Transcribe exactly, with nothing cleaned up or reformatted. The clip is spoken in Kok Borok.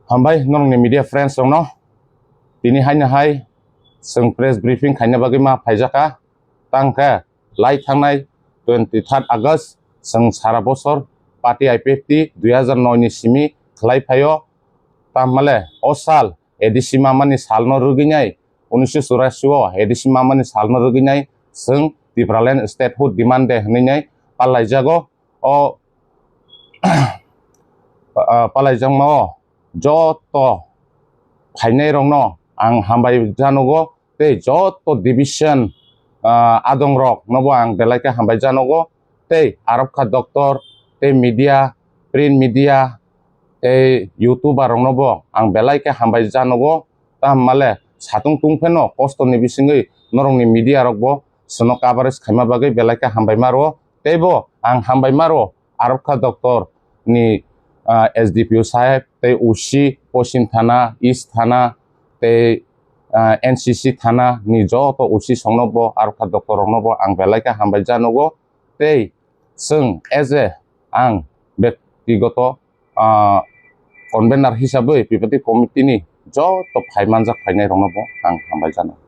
Hambai norokni media friends rokno. Tini haino hai chwng press briefing khaina bagwi ma phaijaka. Tangkhe lai thangnai twenty third August chwng sara bosor party I P F T dui hazar noi ni simi khlai phaio. Tamale o sal A D C mamani salno rwgwinai, unnish churasio A D C mamani salno rwgwinai chwng Tipraland statehood demand de hwnwi nai palaijago. O ah, palaijakmao joto phainairokno ang hambai janogo, tei joto division, ah, adongroknobo ang belai khe hambai janogo, tei arokha doctor, tei media, print media, tei YouTuber roknobo ang belai khe hambai janogo. Tamo male satung tungpheno kostoni bisingwi norokni media rokbo chwngno coverage khaima bagwi belai khe hambai maro. Teibo ang hambai maro arokha doctor ni, ah, S D P O saheb tei O C Poschim Thana, East Thana tei, ah, N C C Thana ni joto O C songno bo arokha doctor rokno bo ang belai khe hambai janogo. Tei chwng as a ang bektigoto, ah, convener hisabwi P P T committee ni joto phai manjak phainai rokno bo ang hambai janogo.